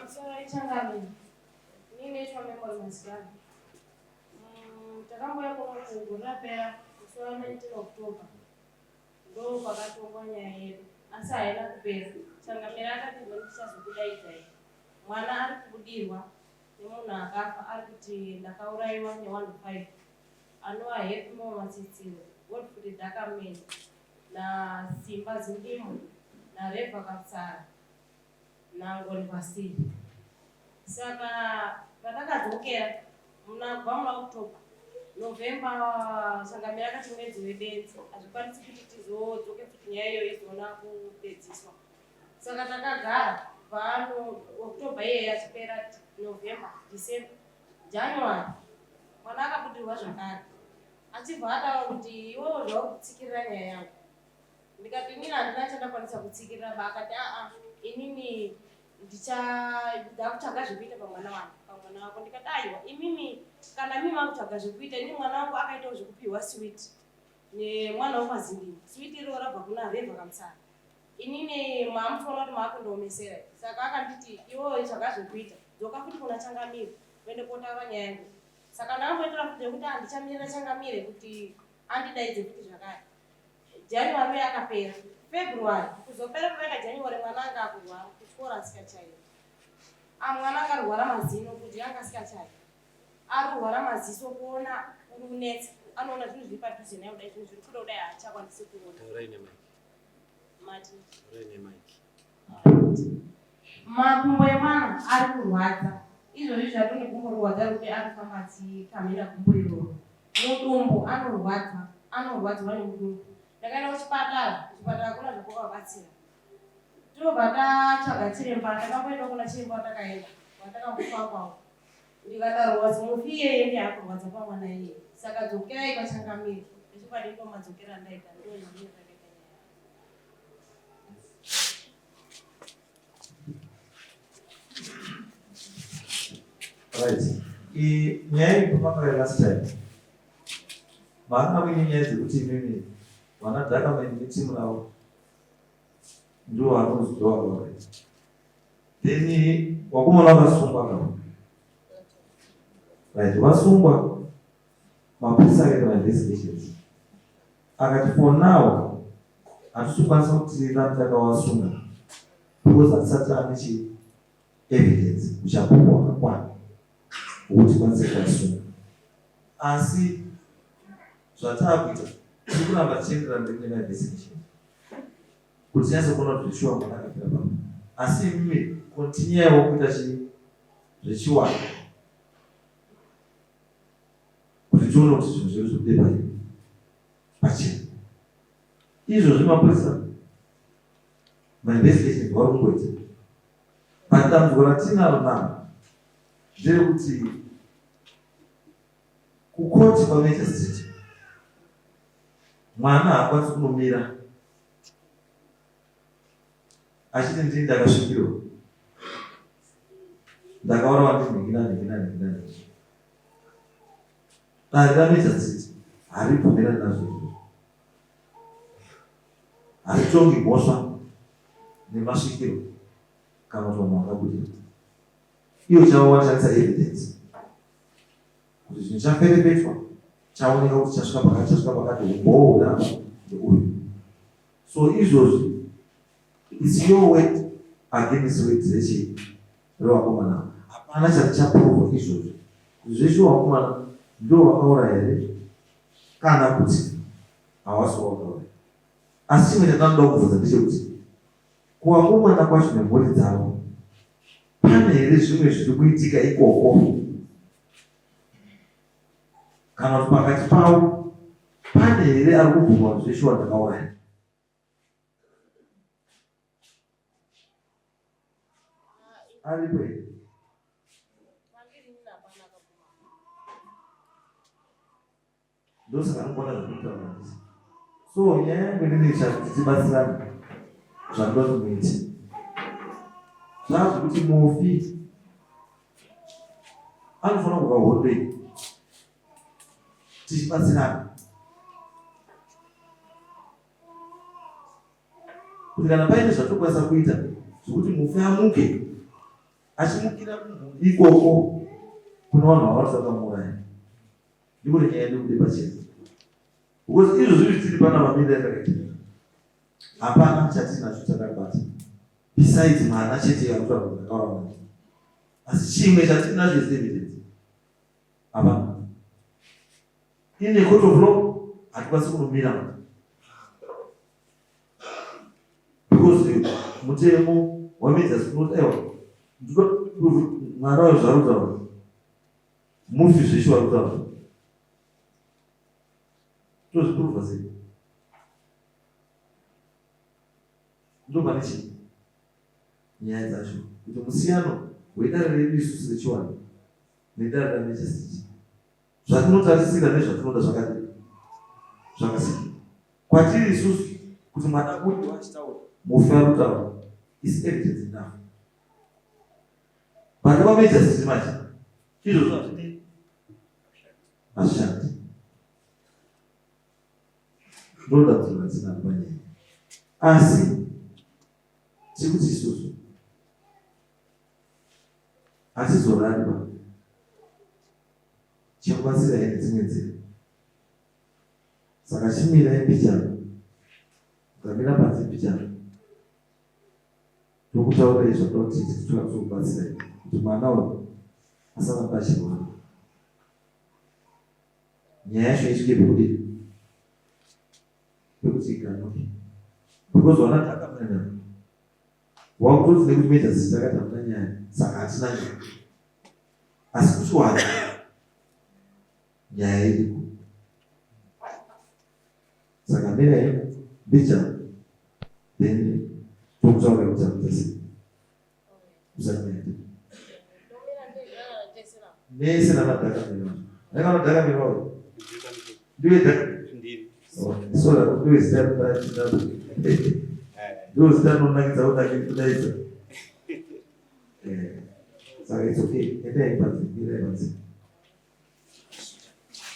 Pamusoro ichangamire. Ini naitwa Memory Masigara. Takambouya kuno gore rapera musi wa 19 October. Ndo pakatongwa nyaya yedu asi haina kupera. Changamire akati ndini ndichazokudaidzai. Mwana ari kubudirwa nemunhu akafa ari kuti ndakauraiwa newanhu 5 anova Happymore Matsitsiro, Godfrey Dakameni naSimba Zindimo naReva Katsara naNgoni Vasili. Saka patakadzokera muna kubva muna October, November Changamire akati mwedzi webenzi hazvikwanisi kuti tizodzoke futi nyaya iyoyo izoona kupedziswa. Saka takagara kubva October iyeyo yachipera November, December, January mwana akabudirwa zvakare achibva ataura kuti iwewe zvauri kutsikirira nyaya yangu. Ndikati inini handina chandakwanisa kutsikirira ba akati aa inini ndichakutsvaga zvekuita pamwana wangu pamwana wako. Ndikati aiwa imimi kana mimi makutsvaga zvekuita inini mwana wangu akaitawo zvekupiwa sweet nemwana wekwaZindini. Sweet iroro rabva kuna Reva Kamusara. Inini maamutoona kuti maakundiomesera saka akanditi iwewe tsvaga zvekuita dzoka futi kuna Changamire uende kotaura nyaya yangu. Saka ndakamboitora futi yekuti handichamirira Changamire kuti andidaidze futi zvakare. January uye akapera. February kuzopera kwakaita January mwana anga akurwara kuchikoro asikachayi. Ah, mwana anga arwara mazino kuti anga asikachayi. Arurwara maziso kuona uri unetsa. Anoona zvinhu zviri padhuze naye kudai zvinhu zviri kure kudai haachakwanisi kuona. Taurai nemic. Mati. Taurai nemic. Makumbo emwana ari kurwadza. Izvozvi zvatone gumbo rorwadza rekuti ari kufamba achikamhina gumbo iroro. Mudumbu anorwadza, anorwadziwa nemudumbu. Ndakaenda kuchipatara, kuchipatara hakuna zvakwakabatsira. Tinobva tatsvaga chiremba, takamboenda kuna chiremba watakaenda, watakambofambawo. Ndikataurwa kuti mufi iyeye ndiye akurwadza pamwana iyeye. Saka dzokerai kwaChangamire. Nechokwadi ndomadzokero andaita, ndozvamira takaita nyaya. Right. Nyaya iri pamanga last time. Manga muine nyaya dzekuti imimi vana Dakaman netimu ravo ndivo vanonzi ndivo vakauraya. Then wakomana vakasungwa kava. Right, vasungwa mapurisa akaita mainvestigations akati for now hatisi kukwanisa kuti tirambe takawasunga because hatisati taane chi evidence uchapupu hwakakwana hwekuti tikwanise kuvasunga asi zvataakuita tiri kuramba tichienderera mberi nemainvestigation kuti tinyatse kuona kuti zveshuwa mwana akafira papa asi imimi kontinyaiwo kuita chi zvechiwana kuti tione kuti zvinhu zvedu zvibude pai pachena izvozvi mapurisa mainvestigations vari kungoita but dambudziko ratinaro naro nderekuti kukoti kwamagistrate mwana haakwanisi kunomira achiti ndini ndakasvikirwa ndakaurawa ndinhingi nanhingi nanhingi nanhingi dare ramagistrate haribvumirani nazvo izvozvo Haritongi mhosva nemasvikiro kana kuti vamwe vakabudirira. Ivo chavo vanoshandisa evidence kuti zvinhu chaferefetwa chaoneka kuti chasvika pakati chasvika pakati umbowo huri apa ndeuyu. So izvozvi it's your word against word rechii revakomana. Hapana chati chaprova izvozvi kuti zveshuwa vakomana ndivo vakauraya here kana kuti hawasi wakauraya. Asi chimwe chandinoda kubvunza ndechekuti kuvakomana kwacho nemhuri dzavo pane here zvimwe zviri kuitika ikoko kana kuti pakati pavo pane here ari kubvuma kuti zveshuwa ndakauraya? Aripo here? Ndosaka anokuona zvekutaura handisi. So nyaya yangu inini kuti tibatsirane zvandinoda kuti muite. Zvazvekuti mufi anofanira kurwa hondo iyi tichibatsirana kuti kana paine zvatinokwanisa kuita zvekuti mufi amuke. Achimukira kumhuri ikoko kune vanhu vavari vakamuuraya. Ndiko nyaya yedu kude pachena. Because izvo zviri tiri pana mamiriro atakaita. Hapana chatinacho chakabata. Besides mwana chete yakuta kuti ndakaura mwana. Asi chimwe chatinacho is evidence. Hapana. In a court of law hatikwanisi kunomira mwana. Because mutemo wamedza sinoti aiwa mwana wayo zvaari kutaura mufi zveshe wari kutaura tozviprova sei ndopane chii nyaya dzacho kuti musiyano wedare redu isusu rechiwani nedare ramejestiti Zvatinotarisira nezvatinoda zvakadii? Zvakasiyana. Kwatiri isusu kuti mwana abude achitaura, mufi ari kutaura is evidence enough. But kwaMajor manje izvozvo hazvidii, hazvishandi. Ndodambudziko ratinaro panyaya. Asi tiri kuti isusu hatizorari ba Tichakubatsirai nedzimwe nzira. Saka chimirai mbichana. Mukamira panze mbichana. Tokutaurirai zvatoda kuti tiite tikwanise kukubatsirai kuti mwana uyu asaramba achirwara. Nyaya yacho isvike pekudii? Pekuti iganuke. Because wana takamira wakutoti nekuti meja zita akati hamuna nyaya saka hatina nyaya. Asi kuchiwana nyaya iriko. Saka mirai mbichana then tokutaura kuti akuita sei. Usanyanya. Mese namadhaka miri wacho. Nanga madhaka miri wacho. Ndiwe dhaka. Sora ndiwe zita rinoratidza. Ndiwe zita rinonakidza kudaidza. Saka it's okay. Endai panze, mirai panze.